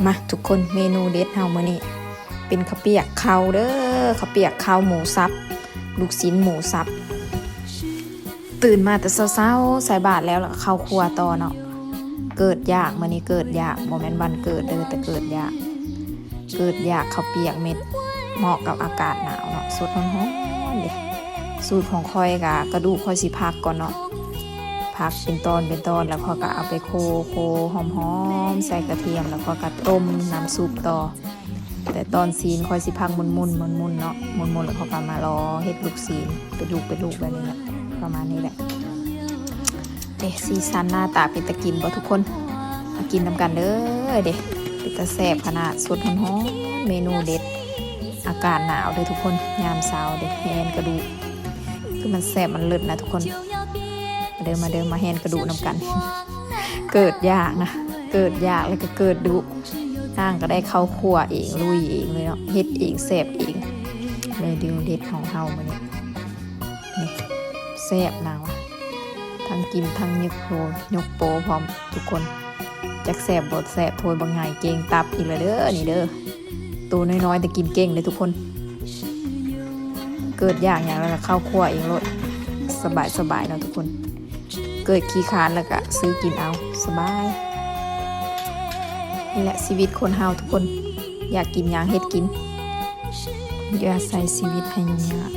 ມາທຸກຄົນ ເມນູເດັດເຮົາມື້ນີ້ເປັນເຂົ້າປຽກເຂົ້າເດີ້ ເຂົ້າປຽກເຂົ້າໝູສັບ ລູກຊີ້ນໝູສັບ. ຕື່ນມາແຕ່ເຊົ້າໆ ໃສ່ບາດແລ້ວ ແລ້ວກໍເຂົ້າຄົວຕໍ່ເນາະ. ເກີດຢາກ ມື້ນີ້ເກີດຢາກ ບໍ່ແມ່ນວັນເກີດເດີ້ ແຕ່ເກີດຢາກ ເກີດຢາກເຂົ້າປຽກເມັດ ເໝາະກັບອາກາດໜາວເນາະ ສົດຮ້ອນໆເດ້. ສູດຂອງຂ້ອຍກະ ກະດູກຂ້ອຍຊິພັກກ່ອນເນາະ ພັກເປັນຕອນເປັນຕອນ ແລ້ວຂ້ອຍກະເອົາໄປໂຄ ໂຄຫອມໆ ໃສ່ກະທຽມ ແລ້ວຂ້ອຍກະຕົ້ມນ້ຳຊຸບຕໍ່. ແຕ່ຕອນຊີ້ນຂ້ອຍຊິພັກໝຸ່ນໆ ໝຸ່ນໆເນາະ ໝຸ່ນໆ ແລ້ວຂ້ອຍກະມາລໍເຮັດລູກຊີ້ນເປັນລູກເປັນລູກແບບນີ້ແຫຼະ ປະມານນີ້ແຫຼະ. ເດ້ ສີສັນໜ້າຕາເປັນຕາກິນບໍ່ທຸກຄົນ? ມາກິນນຳກັນເດີ້. ເດ້ ເປັນຕາແຊບຂະໜາດ ສົດຮ້ອນໆ ເມນູເດັດ ອາກາດໜາວເດີ້ທຸກຄົນ ຍາມເຊົ້າເດ້ ແຮ່ນກະດູກ ຄືມັນແຊບມັນເລີດນະທຸກຄົນ. ມາເດີ້ ມາເດີ້ ມາແຮ່ນກະດູກນຳກັນ. ເກີດຢາກນະ ເກີດຢາກແລ້ວກໍເກີດດຸ ນາງກໍໄດ້ເຂົ້າຄົວເອງ ລຸຍເອງເລີຍເນາະ ເຮັດເອງແຊບເອງ. ເມນູເດັດຂອງເຮົາມື້ນີ້ ນີ້ ແຊບນາງວ່າ ທັງກິນທັງຍົກໂປ ຍົກໂປພ້ອມທຸກຄົນ. ຈັກແຊບບໍ່ແຊບ ຖ້ວຍບັກໃຫຍ່ ເກັ່ງຕັບອີກແລ້ວເດີ້ ນີ້ເດີ້. ໂຕນ້ອຍໆ ແຕ່ກິນເກັ່ງເດີ້ທຸກຄົນ. ເກີດຢາກຫຍັງແລ້ວກໍເຂົ້າຄົວເອງໂລດ ສະບາຍໆເນາະທຸກຄົນ. ເກີດຂີ້ຄ້ານແລ້ວກະຊື້ກິນເອົາ ສະບາຍ. ນີ້ແຫຼະຊີວິດຄົນເຮົາທຸກຄົນ ຢາກກິນຫຍັງເຮັດກິນ ຢ່າໃຊ້ຊີວິດໃຫ້ຫຍຸ້ງຍາກ.